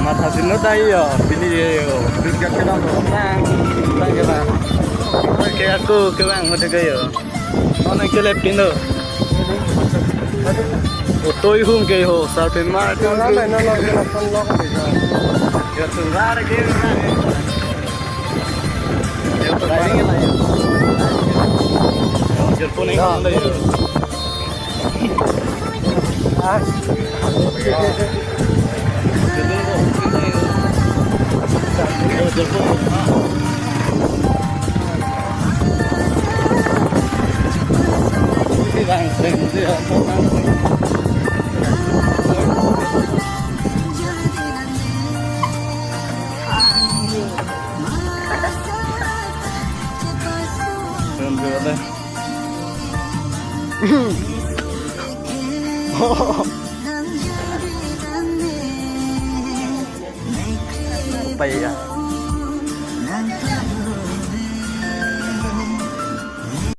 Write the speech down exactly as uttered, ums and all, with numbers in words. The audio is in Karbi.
Mathasin lo dai yo, pini yo. Big gate kedam lo. Nang, nang kedam. Ke ako kevang hote ke yo. Nang kele pin lo. Otoi hum ke ho, sar pin mar. Nang, nang, nang, nang, nang, nang. Yo, tu lar ke. Yo, tu riding ke na yo. Yo, tu riding ke na yo. Apa ya?